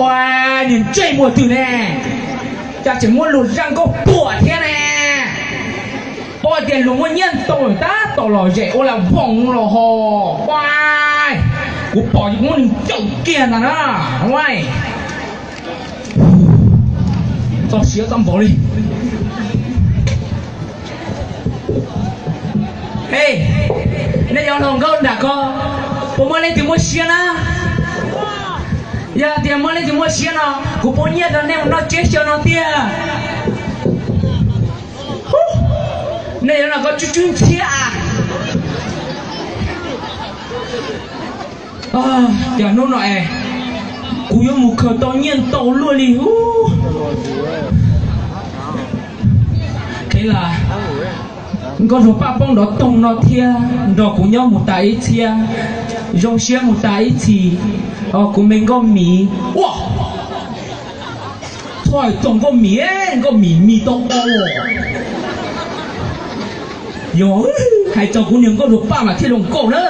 Ua, niag ntsej muag twg ne, cas tseem muaj lus zaj nkauj puam thiab ne. Paub tias luag muaj nyiaj ntau tab tom lom zem ua lam voos los ho. Ua, kuv pom ces kuv muab nws caum kiag ntag na. Txoj siab txaj npaum li. Ej, nej cov hluas nkauj nram ko, puas muaj leej twg muaj siab na? Yog tias muaj leej twg muaj siab no, kuv pub nyiaj rau nej mus noj tsiab xyaw no tiag. Nej yuav los ko tswb tswb ntxhiab a. Cas hnub no es kuv yuav mus khaws tau nyiaj ntau luaj li. Kheev las, Nkauj Hluas Paj poob nrov toog no thiab nrog kuv nyob mus tas ib txhiab, zoo siab mus tas ib txhis. Kuv me Nkauj Mis, ua, txhob hais txog Nkauj Mis, Nkauj Mis mis tau o. Yog hais txog kuv niag Nkauj Hluas Paj mas thiaj zoo nkauj na.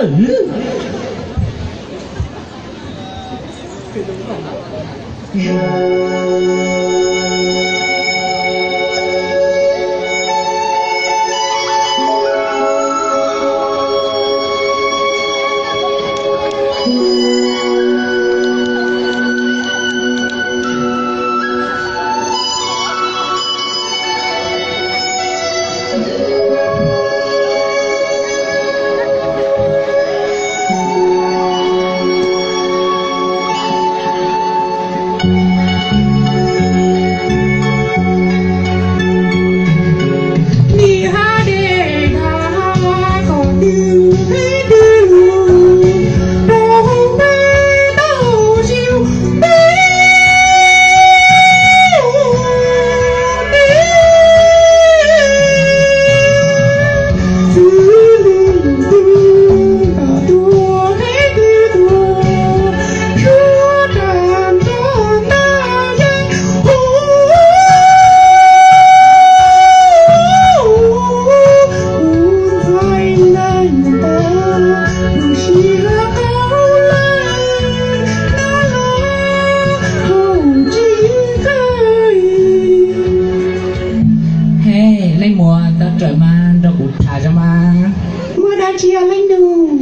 He, leej muam, tau rawm mas nrog kuv tham zoj mas. Muaj dab tsi os leej nus?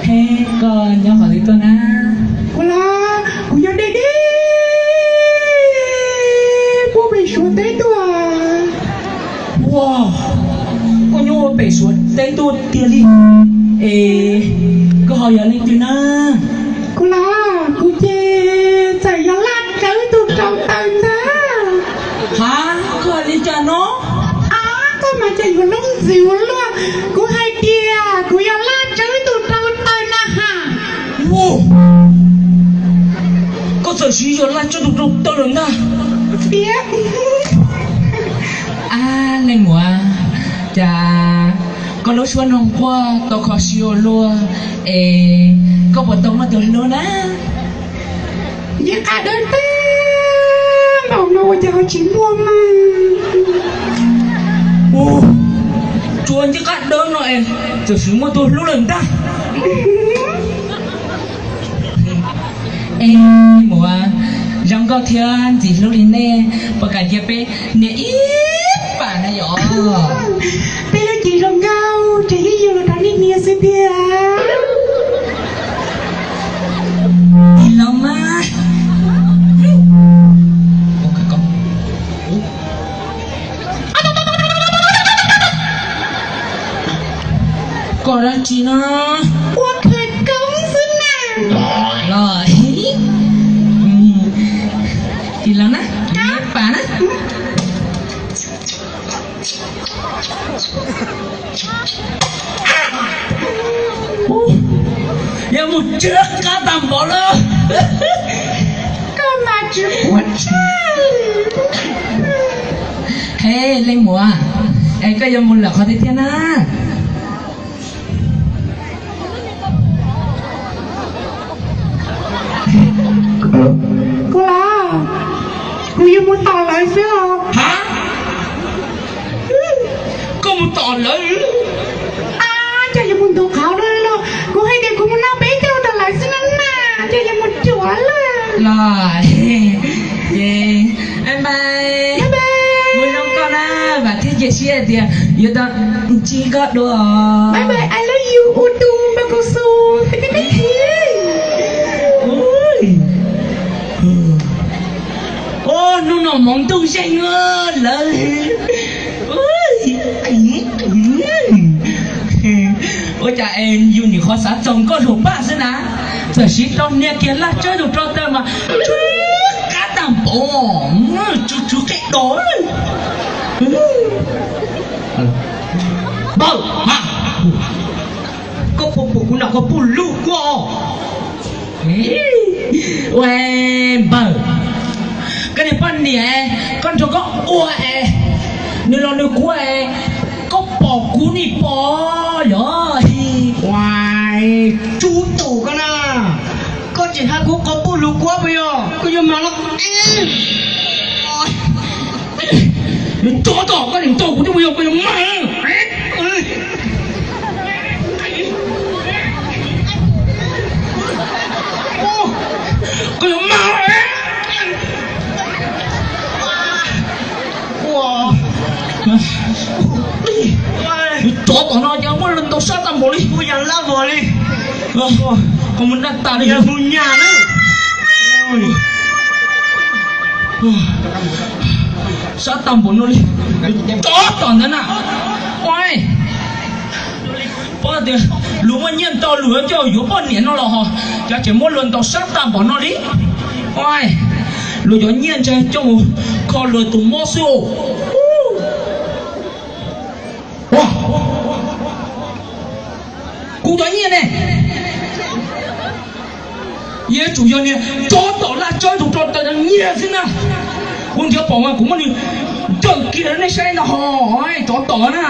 He, koj nyob qhov twg tuaj na? Kuv los, kuv nyob deb deb puag pem Suav teb tuaj. Ua, koj nyob ua pem Suav teb tuaj tiag li. Es koj ho yog leej twg na? Kuv los, kuv ces txawm yog Laj Tsawb tus rau taws ntag. Ha, koj hais li cas no? Koj mas cas yuav lub ntxwv ua luaj, kuv hais tias kuv yog Laj Tsawb tus rau taws na ha. Koj txawm siv yog Laj Tsawb tus rau taws lawm ntag. Ab, leej muam, cas koj lub suab no nquag tau kho siab ua luaj, es koj puas tau muaj tus hlub na? Nce qab dawb tag npaum no ua cas ho tsis muaj mas. Tsuas nce qab dawb no es txawm sim muaj tus hlub lawm ntag. Es muam, zoo nkauj thiab ntxim hlub li nej puas kam cia peb nias ib pam na yom? Peb lub cev zoo nkauj ces yeej yog los rau nej nias xwb tiag. Ib los mas. Koj dab tsi no? Ua khawv koob xwb na. Los, ib los na, ib pam na. Yog mus tsw qab tag npaum lawm. Koj mas tsis puav tshaj. He, leej muam, es koj yuav mus lawm qhov twg thiab na? Kuv los, kuv yuav mus tom lawv xwb os. Ha? tom lawv. Ab, cas yuav mus ntaus qhov no los kuv hais tias kuv mus noj peb caug rau lawv xwb na na, cas yuav mus cuav lawm. Los, ces, bye bye. Bye bye. Mus zoo koj na, vam thiab cia siab tias yuav tau ntsib koj dua. Bye bye, I love you, u tu, ba ku su. Ua, hnub no hmoov ntuj zeeg lawm. Ua cas es yus nim qhuav xav txog koj lus paj xwb na, txawm siv rau hnia kiag laj tsawb tus rau taw mas tsw qab tag npaum, tsw tsw qij do. Npawg, koj puas pum kuv nram qhov puj lug kuab? Ua npawg, koj niag poj niam, koj nrog koj ua es nws los nws kuab es koj pom kuv nim pom yog. Ua, tsub tus koj na, koj tseem hais kuv qhov puj lug kuab puas yog? Koj yuav mag los nws tsov tom koj niam tau kuv twb puas yog, koj yuav mag. Koj yuav mag. Tsov tom no ces muab ntaus sab tag npaum li. Kuv yam lab vos li. Koj mus naj tas li, mus nyas na. Sab tag npaum no li, tsov tom ntawd na. Ua, paub tias luag muaj nyiaj ntau luag coj yuav poj niam no los ho, cas tseem muab luag ntaus sab tag npaum no li. Ua, luag cov nyiaj ntshai coj mus kho luag tus mob xwb. Ua, kuv cov nyiaj ne, yuav tsum yog niag tsov tom laj tsawb tus rau taw nyiaj xwb na. Kuv nrhiav pom mas kuv muab nws cawm kiag nej saib ntag ho, tsov tom na.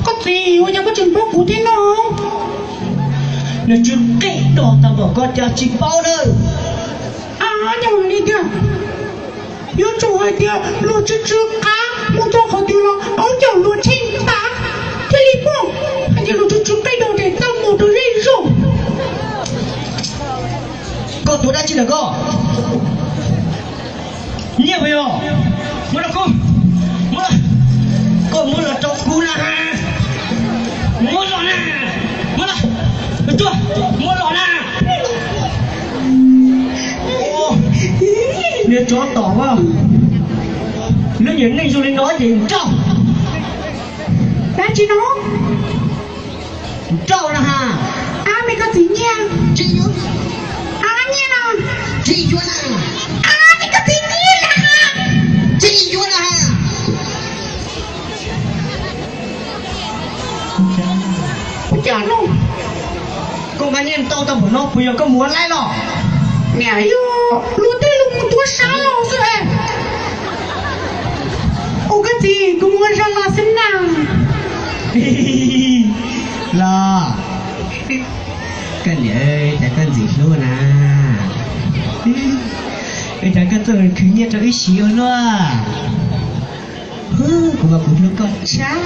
Koj txiv, ua cas koj tseem paub kuv thiab no? Nws tsw qij do tag npaum koj cas tsis paub na. Ab, yog li tiag, yuav tsum hais tias luag tsw tsw qab mus txog qhov twg los aub caum luag tsheej tas thiaj li paub. Hais tias luag tsw tsw qij do ces txaj muag rau zej zog. Koj tuav dab tsi ntawm koj? Nyiaj puas yog? Muab los kuv, muab los, koj muab los rau kuv na. Muab los na, muab los, muab los na. Niag tsov tom, lub niag neej zoo li no ces nrauj. Dab tsi no? Nrauj na ha. Ab, me koj txiv nyiaj. Tsis yuav. Ab, nyiaj no. Tsis yuav na. Ab, me koj txiv nyiaj na ha. Tsis yuav na ha. Ua cas no? Koj nqa nyiaj ntau tau npaum no puas yog koj muab laib los? Niam yog luag tej lus mus tuav sab los xwb es. Ua koj txiv, kuv mus ua zog los xwb na. Los, koj niam, cas koj ntxim hlub na. Cas koj txawj khwv nyiaj rau wb siv ua luaj. Kuv mas kuv hlub koj tshaj.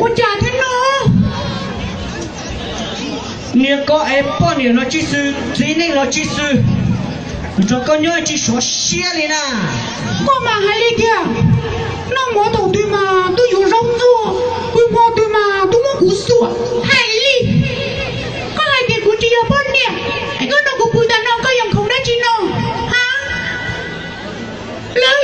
Ua cas thiab no? Niag koj es poj niam los tsis xwm, txiv neej los tsis xwm, nrog koj nyob tsis suav siab li na. Koj mas hais li tiag, noj mov thaum twg mas twb yuav zaub ntxuag, kuv hmo twg mas twb muab kuv xuam. Hais li, koj hais tias kuv tsis yog poj niam, es koj nrog kuv pw tas no koj yeej khoom dab tsi no? Ha, lawv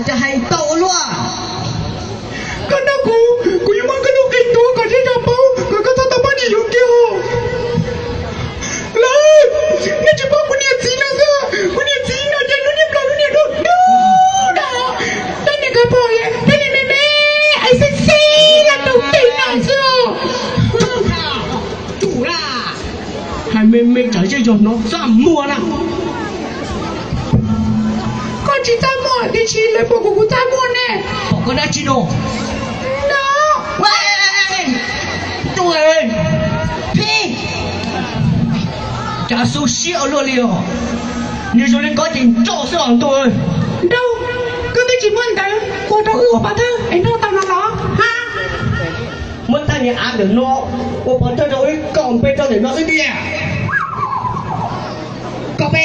Cas hais tau ua luaj. Koj nrog kuv, kuv yuav muab koj tus qe tuav kom zej zos paub kom koj txhob tau poj niam yuav kiag os. Lawv, nej tsis paub kuv niam txiv no xwb, kuv niam txiv no ces lub niag nplaum lub niag dub dub no, tej niag kawg pom thiab niag me me es xib xib los tus teg no xwb. Hais me me tsam zej zog hnov txaj muag na. Koj tsis txaj muag tiam sis lawv pom kuv kuv txaj muag ne. Pom koj dab tsi no? No. Tub, phi, cas xu siab ua luaj li os. Nws zoo li koj ces nrauj xwb os ntuj. Nrauj, koj twb tsis muaj ntawv ua rau wb ua pov thawj es nrauj tau no los ha. Muab tag niag av ntawm no ua pov thawj rau wb kaum npe rau ntawm no xwb tiag. Kaum npe.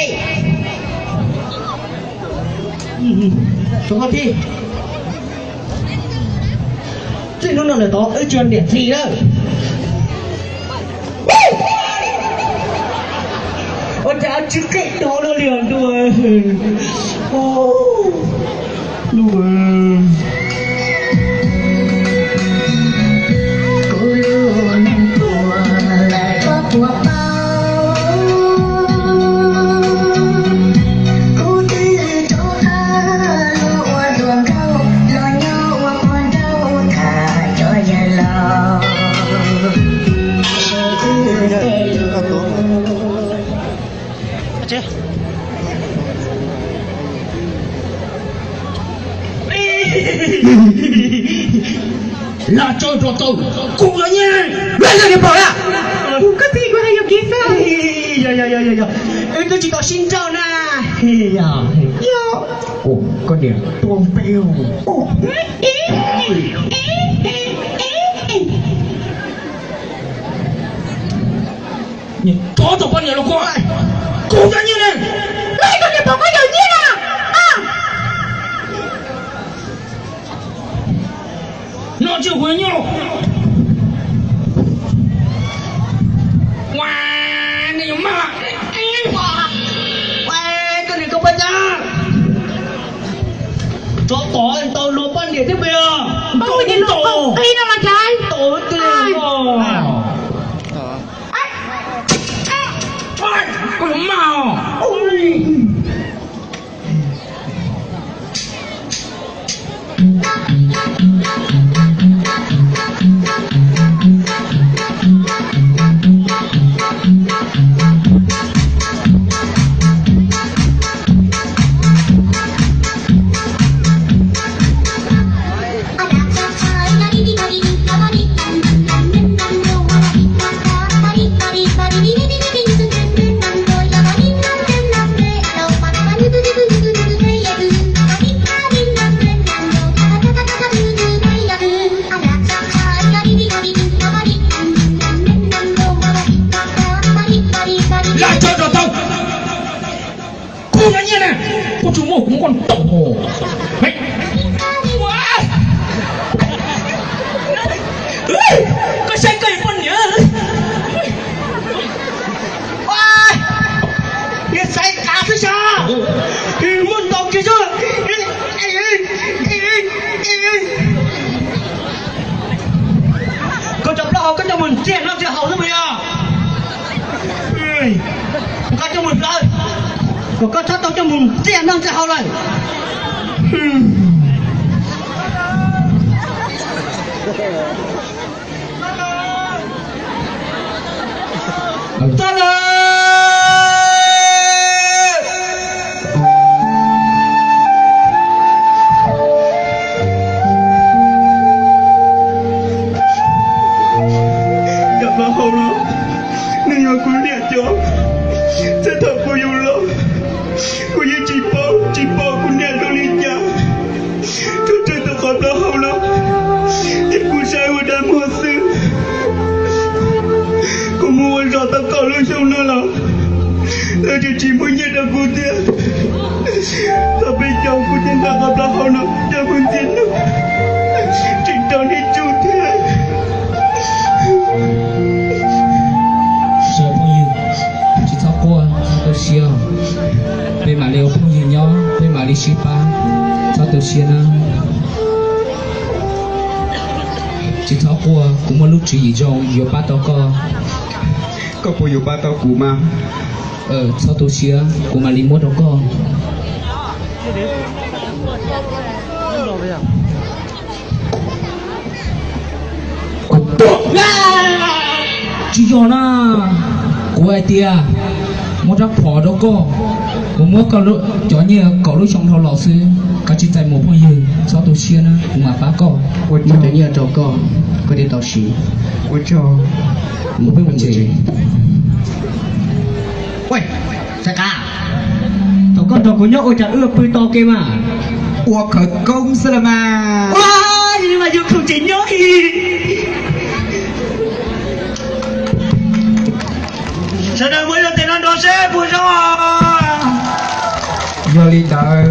Txij hnub no lawm tod wb tsis yog niam txiv lawm. Ua cas tsis qhib dov luaj li os ntuj. Kuv lub neej puas lawm koj puas paub? Kuv twb rov qab los ua hluas nkauj los nyob ua pog nrauj tham cov yawg laus. Lam tso rau tau, kuv yog nyiaj, lam yog niag pog na. Koj txiv, kuv hais yog kiv xwb. Wb twb tsis tau sib nrauj na. Yog koj niam tua npe. Niag tsov tus poj niam los kuj, kuv yog nyiaj ne. Koj niam pog, koj yog nyiaj na. No tsis huv nyob. Ua, nej yuav maj. Ua, koj niam koj poj ntxoog. Tsov tom tau luag poj niam thiab pes os. Ntau ntau. Ntau twg los. Koj yuav maj os. Lam tso rau tau. Kuv yog nyiaj na, kuv tsis muaj kuv muaj koj ntaus. Koj saib koj poj niam. Niag xaiv kav xwb sas, muab ntaus kiag xwb. Koj cov plaub hau koj coj mus ntxias noj ntxias haus xwb puas yog? Koj coj mus hlawv, kom koj txhob tau coj mus ntxias noj ntxias haus lawm. Txog lawm. Cov plaub hau no, nws yog kuv niam cov. Txij thaum kuv yug los, kuv yeej tsis paub tsis pom kuv niam zoo li cas. Tsuas raws tus qhov plaub hau no, ces kuv saib ua dab muag xwb. Kuv mus ua zog tau kaum lub xyoo no los, lawv tseem tsis muab nyiaj rau kuv thiab. Txog peb caug kuv thiaj nqa qhov plaub hau no coj mus ntxias noj, tseem raug nej tsum thiab. Phooj ywg, tsis txhob quaj, txhob tu siab, peb mam li ua phooj ywg nyob, peb mam li sib pab. Tu siab na. Tsis txhob quaj, kuv muaj lub tswv yim zoo yuav pab tau koj. Koj puas yuav pab tau kuv mas? Txhob tu siab, kuv mam li muab rau koj. Tsis yog na, kuv hais tias muab rab phom rau koj, kuv muab koj cov nyiaj kaum lub xyoo dhau los xwb, koj tsis txais mus phooj ywg, txhob tu siab na, kuv mam pab koj. Muab cov nyiaj rau koj, koj thiaj tau siv. Mus peb mus tsev. Thaum koj nrog kuv nyob ua cas wb pw tau kev mas? Ua khawv koob xwb los mas. Ua, yus mas yus khoom tseem nyob ib. Sawv daws muab yog tes no nrog seb puas zoo. Yog li ntawd,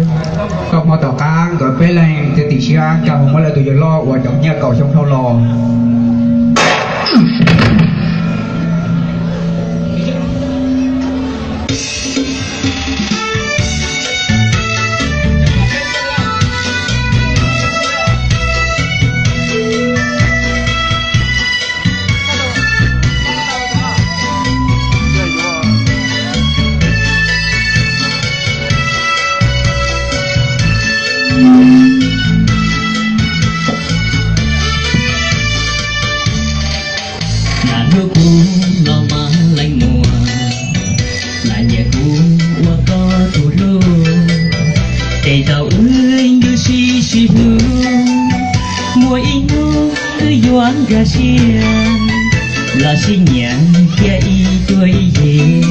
koj hmo tom qab nkawd peb leeg thiaj tim siab nkag mus muab lawv tus yawg loj uas cov nyiaj kaum xyoo dhau los. Lam hlub kuv los mas leej muam, lam nyiam kuv ua koj tus hlub. Tej zaum wb yuav sib sib hlub, muaj ib hnub wb yuav nkag siab, los sib nyiam thiab ib cuab ib yig,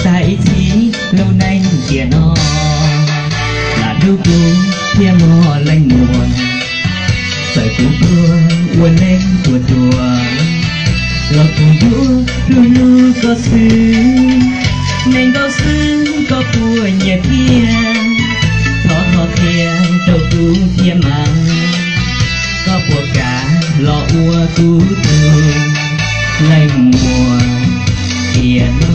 tag ib txhis lub neej tiam no. Lam hlub kuv thiab mog leej muam, txawm kuv tuag ua neej tuag tuag, los kuv yuav hlub hlub koj xwb. Neeg nkaus xwb koj puas nyiam thiab? Thov ho qhia rau kuv thiab mas, koj puas kam los ua kuv tus leej muam tiam no?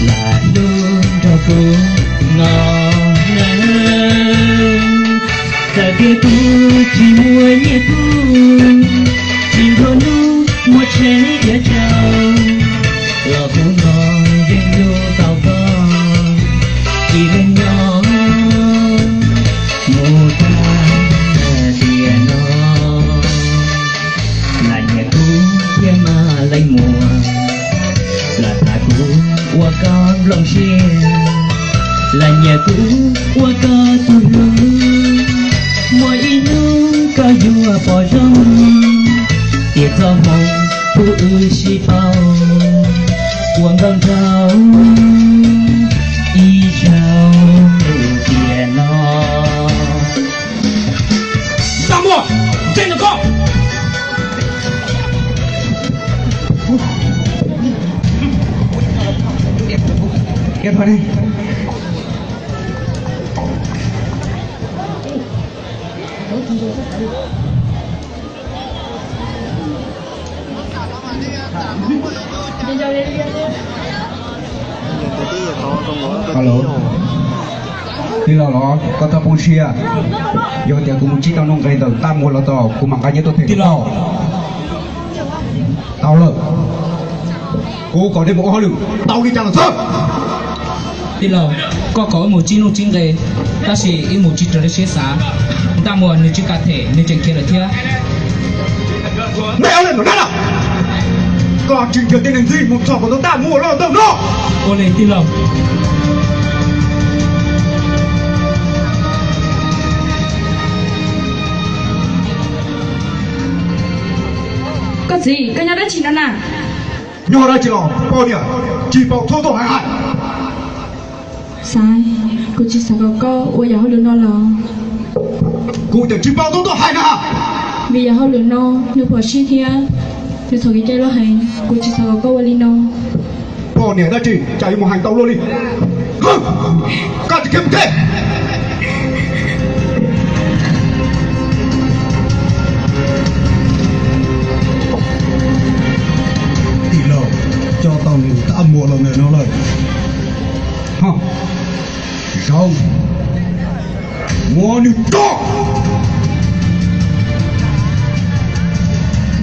Lam hlub nrog kuv no, txawm tias kuv tsis muaj nyiaj kuj tsis nplua nuj muaj tsheb iav tsaug, los kuv no yeej hlub tau koj ib leeg nyob mus tag tiam no. Lam nyiam kuv thiab mas leej muam, lam tham kuv ua koj nplooj siab. Lam nyiam kuv ua koj tus hlub, muaj ib hnub koj yuav pom zoo, tiam txoj hmoo kuv wb sib paub ua nkauj nraug ib zaug tiam no. Ntaj Muas, ntse ntawm koj. Alo, tij laug los koj txhob poob siab. Yog tias kuv mus ntsib tau nuj nqis ntawm Ntaj Muas los tau, kuv mam nqa nyiaj tuaj them rau koj. Tau lawm, kuv kom nej mus ua hauj lwm tau li cas los txhob. Tij laug, koj kom wb mus ntsib nuj ntsib nqis, tab sis wb mus tsis raws li siab xav. Ntaj Muas nws tsis kam them, nws tseem khiav lawm thiab. Nej ob leeg ntawm na, koj tsis nrhiav tib neeg ntxiv mus txog kom tau Ntaj Muas los ntawm no. Ua li tij laug. Koj txiv, koj nyob dab tsi no na? Nyob dab tsi los poj niam, tsis paub txhob tuaj hais hais. Xaiv, kuv tsis xav kom koj ua yam hauj lwm no los. Kuv tias tsis paub txhob tuaj hais na. Vim yam hauj lwm no nws phom sij thiab nws txhaum kev cai loj heev, kuv tsis xav kom koj ua li no. Poj niam dab tsi cas yuav mus hais ntau luaj li? Koj tsis khiav mus thiab. Tij laug, coj tau nws Ntaj Muas los ntawm no lawm. Zoo, muab Nws koj.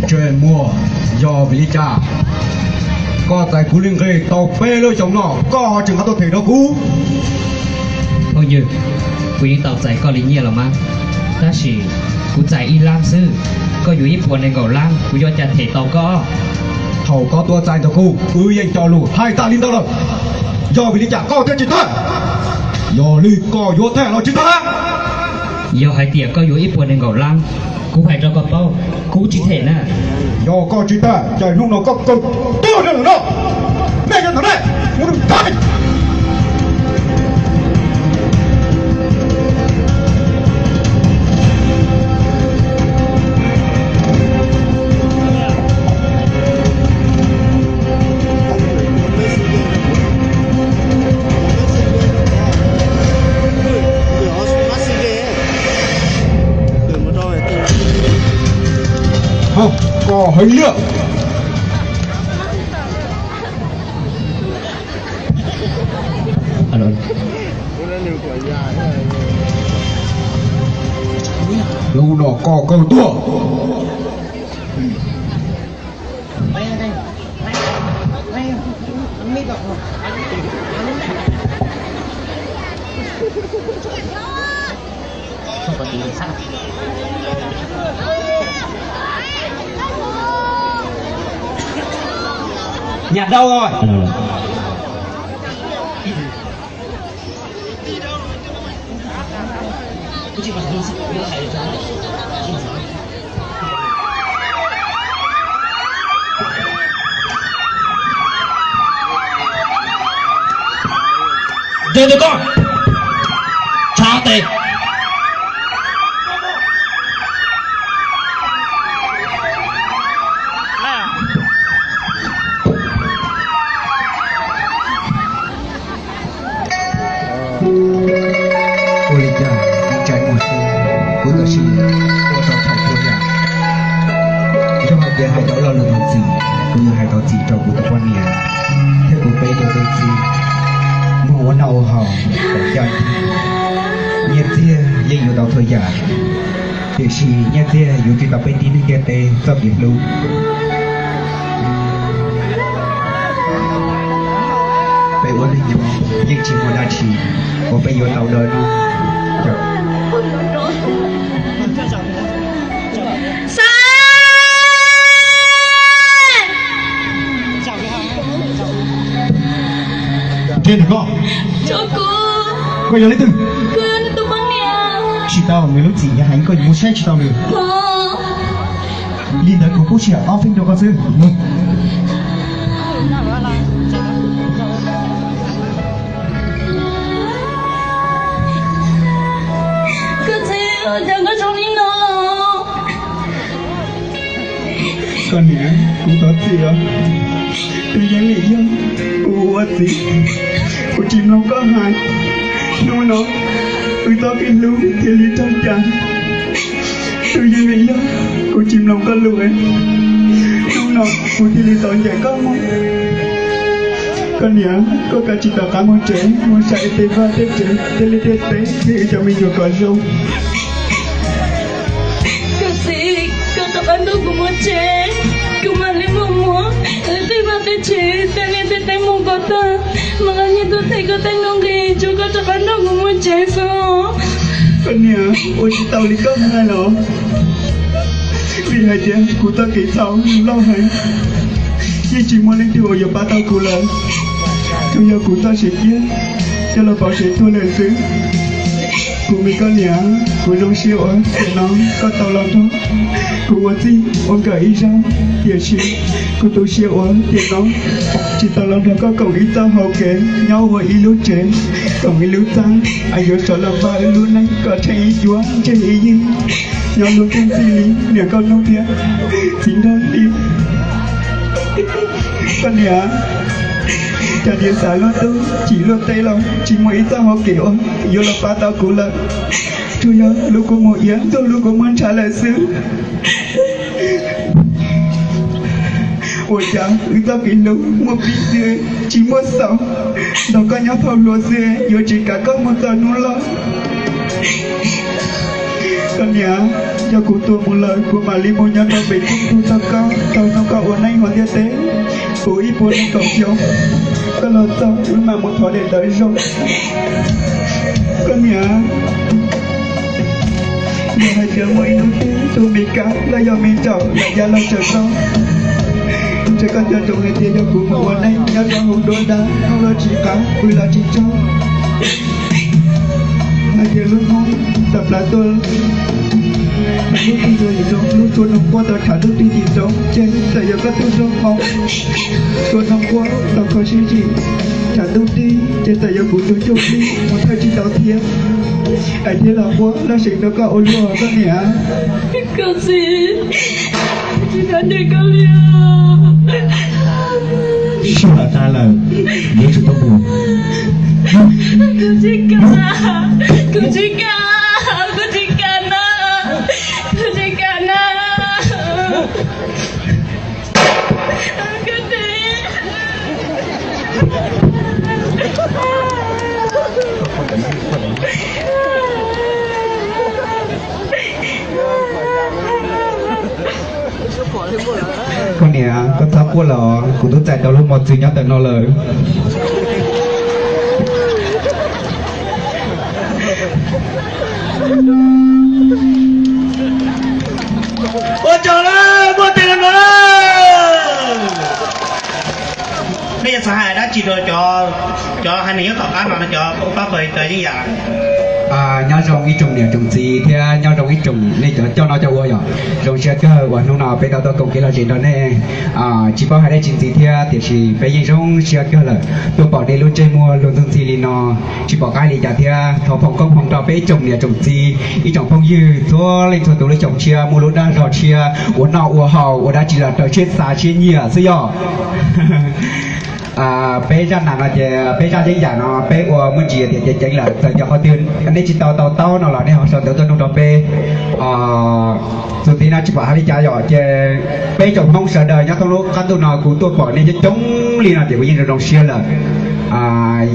Ntsej muag, yog vim li cas koj txais kuv li nqe tau peb lub xyoos no koj ho tseem nqa tuaj them rau kuv? Phooj ywg, kuv yeej tau txais koj li nyiaj los mas, tab sis kuv txais ib lab xwb, koj yuav ib puas nees nkaum lab kuv yuav cas them tau koj. Thaum koj tuaj txais ntawm kuv, wb yeej cog lus hais tas li ntawd lawm, yog vim li cas koj thiaj tsis them? Yog li koj yuav them los tsis them? Yog hais tias koj yuav ib puas nees nkaum lab, kuv hais rau koj paub, kuv tsis them na. Yog koj tsis them ces hnub no koj kawg tuag nrog lawm no. Nej nyob ntawm nej, mus rau tag. Koj heev liaj. Hnub no koj kawg tuag. Nyam dau os. Ntawd tus koj tshav tes. Ua li cas ib tsam mus xwb kuv txawm sim ua tau thaum tuag yam. Yog hais tias hais tau lo lus ntxim, kuv yuav hais tau ntxim rau kuv tus poj niam thiab kuv peb tug tub txib muaj ua noj ua haus kom caj ntiag. Nyiaj txiag yeej yuav tau txhua yam, tiam sis nyiaj txiag yuav tsis tau peb tib neeg ntiaj teb txoj kev hlub. Peb ua neeg nyob yeej tsis muaj dab tsi uas peb yuav tau dawb no. Koj yog leej twg? Tsis tau, nws lub txim yog hais koj yuav mus saib tsis tau nws. Li ntawd kuv pub sij hawm ob feeb rau koj xwb. Koj txiv, ua cas koj zoo li no los? Koj niam, kuv thov txim os. Twb yeej vim yog kuv ua txiv, kuv tsis mloog koj hais. Hnub no wb txoj kev hlub thiaj li raug cam. Twb yeej vim yog kuv tsis mloog koj lus, hnub no kuv thiaj li tau ncaim koj mus. Koj niam, koj kav tsij rov qab mus tsev, mus saib tej vaj tej tsev, tej liaj tej teb, thiab wb cov me nyuam kom zoo. Koj txiv, koj rov qab nrog kuv mus tsev, kuv mam li mus muab tej vaj tej tsev, tej liaj tej teb mus kom tag, mam li tuaj them koj tej nuj nqis. Tsuav koj rov qab nrog kuv mus tsev xwb. Koj niam, ua tsis tau li koj hais los, vim hais tias kuv txoj kev txhaum loj heev, yeej tsis muaj leej twg uas yuav pab tau kuv lawm, tsuas yog kuv txoj siav ciaj coj los pauv tsev tuag lawm xwb. Kuv me koj niam, kuv zoo siab uas tiam no koj tau los nrog kuv ua txij ua nkawm ib zaug, tiam sis kuv tu siab uas tiam no tsis tau los nrog koj koom ib txoj hau kev nyob ua ib lub tsev, koom ib lub txaj, es yuav sawv los npaj wb lub neej kom tsheej ib cuab ntseg ib yig, nyob luag txeeg txij li niam nkauj hnub thiab txiv nraug hli. Koj niam, cas niam xav luaj ntuj tsim luaj teb los tsis muaj ib txoj hau kev uas yuav los pab tau kuv lawm, tsuas yog lub kua muag iav ntxuag lub kua muag ntshav lawm xwb. Ua cas wb txoj kev hlub muaj pib xwb tsis muaj xaus, nrog koj nyob thaum hluas xwb yuav tsis kam koj mus txog hnub loj. Koj niam, yog kuv tuag mus lawm kuv mam li mus nyob rau pem toj koj, tau hnub koj ua neej hauv ntiaj teb, kuv ib puas nees nkaum xyoo, koj los txog wb mam mus thov daim ntawv zoo. Koj niam, yog hais tias muaj ib hnub twg tus me kab los yog me ntsaum los ya los tsaws tau, ces koj nco ntsoov hais tias yog kuv mus ua neej nyob rau hauv nruab nrab, hnub los tsis qab, pw los tsis tsaug, hais tias lub hnub tawm plaws tuaj, lub twg tau yim zoo, lub tsua noog quaj tau tshav ntuj twg yim zoo, ces txawm yog koj tug zoo hmoov, tsua noog quaj tau kho siab zim, tshav ntuj twg, ces txawm yog kuv tug cuj plig mus thawj tsis tau thiab, es thiab los quaj loj seem rau koj ua luaj koj niam. Koj txiv, tsis xav nrog koj li. Sij hawm tas lawm, yuav tsum tau mus. Kuv tsis kam, kuv tsis kam, kuv tsis kam na, kuv tsis kam na. Koj niam, koj txhob quaj los, kuv twb txais tau lub mos txwv nyob ntawm no lawm. Ua tsaug lawm, muaj tes los no lawm. Nej yuav xav hais dab tsi rau cov, cov haiv neeg nyob tom qab no, cov pab pawg cov yeeb yam? Nyob zoo ib tsoom niam tsoom txiv thiab nyob zoo ib tsoom nej cov coj noj coj ua yom. Zoo siab kawg uas hnub no peb tau tuaj koom kev lom zem nrog nej. Tsis paub hais dab tsi ntxiv thiab tiam sis peb yeej zoo siab kawg lawm tuaj pom nej lub ntsej muag luag ntxhi ntxhi li no. Tsis pom qab li cas thiab thov foom koob hmoov rau peb ib tsoom niam tsoom txiv, ib tsoom phooj ywg txhua leej txhua tus lub xyoo tshiab muaj lub dag zog tshiab ua noj ua haus ua dab tsi los raws siab xav siab nyiam xwb yom. Peb zaj nas no ces peb zaj yeeb yam no peb ua muaj ntsis tias ceev ceev lawm, txawm yog qhov twg nej tsis tau to taub no los nej ho sau ntawv tuaj nug rau peb. Txuas ntxiv no tsis pom hais li cas yom, ces peb tsoom Hmoob sawv daws nyob thoob lub qab ntuj no kuv tuaj pom nej coob coob li no ces kuv yeej zoo zoo siab lawm.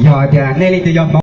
Yog tias nej leej twg yog Hmoob